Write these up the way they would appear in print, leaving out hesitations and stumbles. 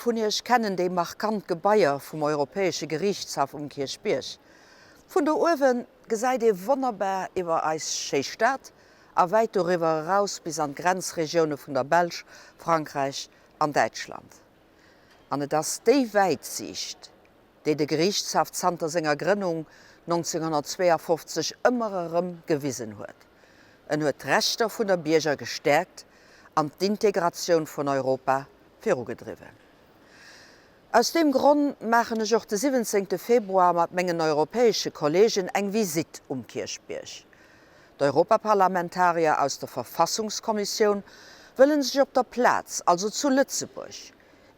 vun Iech kennen déi markant Gebaier vum Europäesche Geriichtshaff um Kierchbierg. Vun do uewe gesäit ee wonnerbar iwwer eis schéi Stad a wäit doriwwer eraus bis an d'Grenzregioune vun der Belsch, Frankräich an Däitschland. An et ass déi Wäitsiicht, déi de Geriichtshaff zanter senger Grënnung 1952 ëmmer erëm gewisen huet. En huet d'Rechter vun der Bierger gestäerkt an d'Integratioun vun Europa virugedriwwen. Aus deem Gronn maachen ech och de 17 Februar mat mengen europäesche Kollegen eng Visitt um Kierchbierg. D'Europaparlamentarier aus der Verfassungskommissioun wëllen sech op der Plaz, also zu Lëtzebuerg,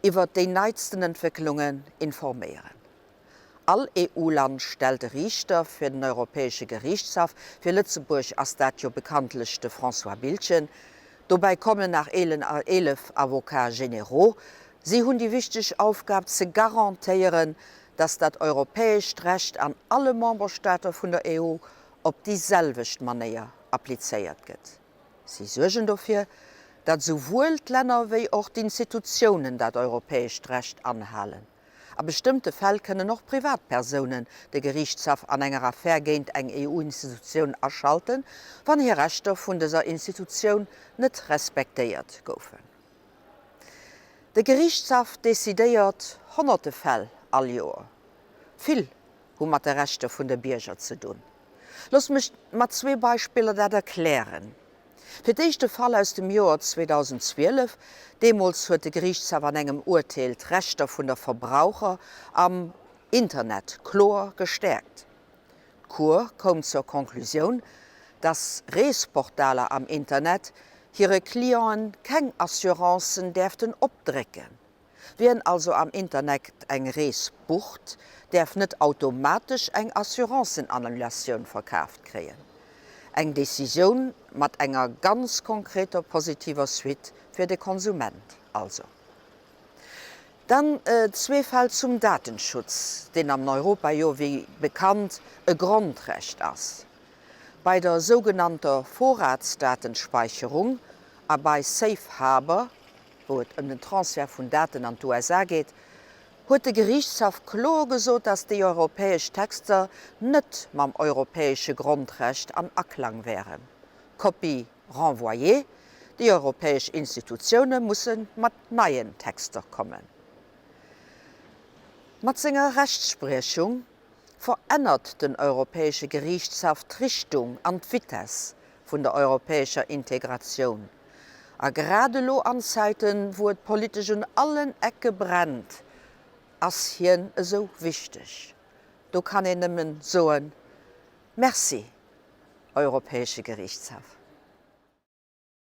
iwwert déi neitsten Entwécklungen informéieren. All EU-Land stellt e Riichter fir den Europäesche Geriichtshaff, fir Lëtzebuerg ass dat jo bekanntlech de François Biltgen. Dobäi kommen nach 11 Avocats généraux. Si hunn déi wichteg Aufgab ze garantéieren, datt dat europäescht Recht an alle Memberstaate vun der EU op déi selwecht Manéier applizéiert gëtt. Si suergen dofir, datt esouwuel d'Länner wéi och d'Institutiounen dat europäescht Recht anhalen. A bestëmmte Fäll kënnen och Privatpersounen de Geriichtshaff an enger Affär géint eng EU-Institutioun aschalten, wann hir Rechter vun dëser Institutioun net respektéiert goufen. De Geriichtshaff decidéiert honnerte Fäll all Joer. Vill hu mat de Rechter vun de Bierger ze dunn. Loosst mech mat zwee Beispiller dat erklären. Fir d'éischt de Fall aus dem Joer 2012. Deemools huet de Geriichtshaff an engem Urteel d'Rechter vun der Verbraucher am Internet kloer gestäerkt. D'Cour koum zur Conclusioun, dass Reesportaler am Internet hire Clienten keng Assurancen däerften opdrécken. Wien also am Internet eng Rees bucht, däerf net automatesch eng Assurancenannulatioun verkaaft kréien. Eng Decisioun mat enger ganz konkreter positiver Suite fir de Konsument also. Dann zwee Fäll zum Datenschutz, deen an Europa jo wéi bekannt e Grondrecht ass. Bei der sougenannter Vorratsdatenspeicherung a bei Safe Harbor, wou et ëm den Transfert vun Daten an d'USA geet, huet de Geriichtshaff kloer gesot, datt déi europäesch Texter net mam europäesche Grondrecht an Aklang wären. Copie renvoyée, déi europäesch Institutioune musse mat neien Texter kommen. Mat senger Rechtsspriechung verännert den Europäesche Geriichtshaff d'Richtung an d'Vitesse vun der europäescher Integratioun. A grad elo an Zäiten, wou et politesch un allen Ecke brennt, ass hien esou wichteg. Do kann een nëmmen soen, Merci, Europäesche Geriichtshaff.